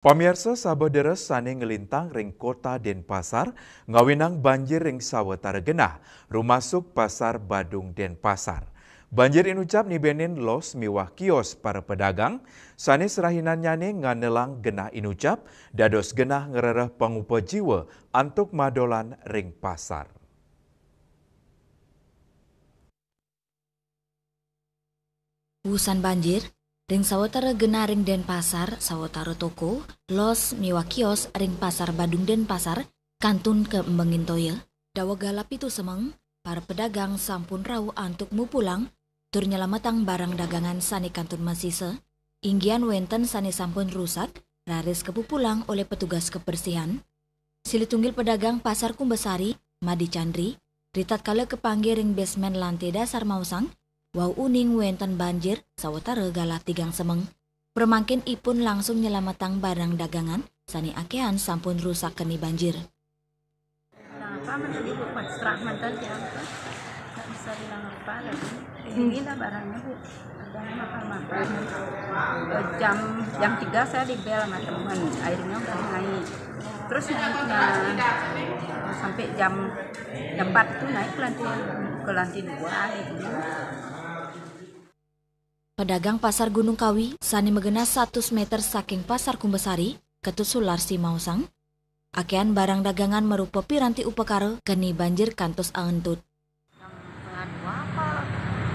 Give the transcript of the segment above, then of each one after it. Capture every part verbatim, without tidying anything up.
Pamiarsa, sabeh deres sane nglintang ring Kota Denpasar ngawinang banjir ring sawatara genah, rumasuk Pasar Badung Denpasar. Banjir inucap nibenin los miwah kios para pedagang, sane serahinannyane nganelang genah inucap, dados genah ngrereh pangupa jiwa antuk madolan ring pasar. Wusan banjir, ring sawatara genah ring Denpasar, sawatara toko, los miwah kios ring Pasar Badung Denpasar kantun kaembengin toya. Daweg galah pitu semeng, para pedagang sampun rauh antuk mupulang tur nyelametang barang dagangan sane kantun masisa, inggihan wenten sane sampun rusak, raris kapupulang olih petugas kebersihan. Silih tunggil pedagang Pasar Kumbasari, Madi Chandri, ritatkala kapanggih ring basement lante dasar maosang, wau uning wenten banjir sawatara galah tigang semeng. Pramangkin ipun langsung nyelametang barang dagangan sane akehan sampun rusak keni banjir. Bilang apa, menurut Ibu, pasrah mantan ya, apa? Nggak bisa bilang apa lagi. Inilah barangnya, Bu. Barangnya mahal-mahal. Eh, Jam jam tiga saya dibel sama teman, airnya udah naik. Terus naiknya sampai jam jam empat tuh naik ke lantai ke lantai dua gitu. Pedagang Pasar Gunung Kawi sane magenah satus meter saking Pasar Kumbasari, Ketut Sularsi maosang, akehan barang dagangan marupa piranti upakara keni banjir kantos aentut. Jam setengah dua apa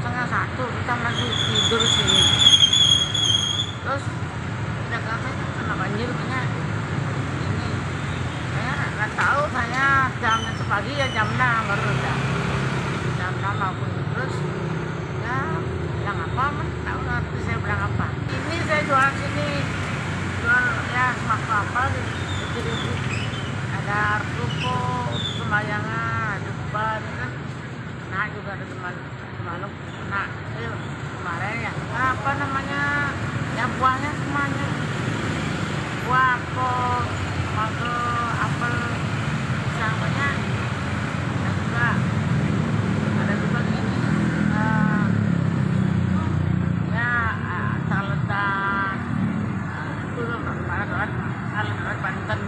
setengah satu kita masih tidur sini. Terus pedagang saya kan kena banjir, makanya ini. Saya nggak tahu, saya jam itu pagi ya jam enam baru udah. Jam enam aku terus ya bilang apa, men, tahu ngerti saya bilang apa. Ini saya jual sini, jual ya sembako apa gitu. Ada ruko, sembayangan, ada ban kan. Nah, juga ada teman, teman, nah, ayo, kemarin ya, apa namanya, ya, buahnya semuanya, buah, kol, mangga, apel, pisang, banyak. Dan juga ada juga gini, eh, ya, eh, taletan, eh, itu loh, alat-alat, alat-alat banten.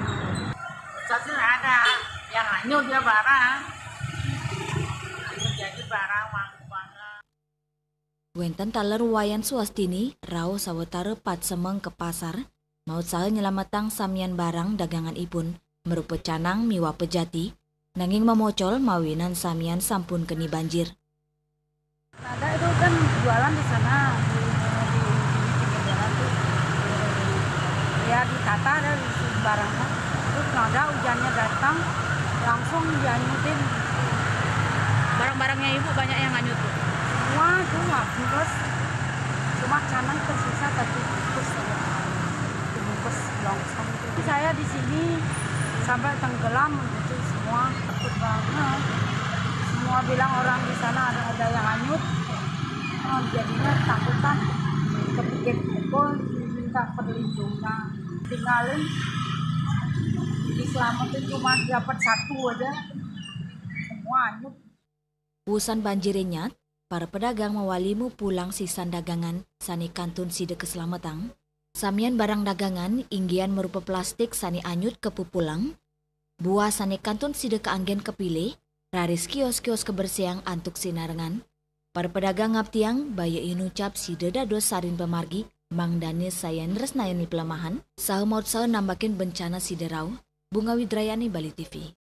Satu ada yang hanyut dia barang. Jadi barang, uang, uang. Wenten taler Wayan Suwastini rauh sawatara pat semeng ka pasar, mautsaha nyelametang samian barang daganganipun, marupa canang miwah pejati, nanging mamocol mawinan samian sampun keni banjir. Ada itu kan jualan di sana, di, di, di pinggir jalan tuh. Ya, ditata ada di barangnya. Terus ada hujannya datang, langsung dianyutin. Barang-barangnya Ibu banyak yang hanyut, Bu? Semua itu habis. Cuma canang tersisa satu bungkus saja. Satu bungkus longsong itu. Saya di sini sampai tenggelam gitu semua. Takut banget. Semua bilang orang di sana ada, ada yang hanyut. Oh, jadinya takutan. Kepikir pukul, minta perlindungan. Tinggalin, diselamatin cuma dapat satu aja. Semua hanyut. Wusan banjire nyat, para pedagang mawali mupulang sisan dagangan sane kantun sida kaslametang. Samian barang dagangan inggihan marupa plastik sane anyut kapupulang, buah sane kantun sida kaanggen kapilih, raris kios-kios kabersihang antuk sinarengan. Para pedagang ngaptiang, baya inucap sida dados sarin pamargi, mangdane sayan nresnayani pelemahan, saha mautsaha nambakin bencana sida rauh. Bunga Widrayani, Bali T V.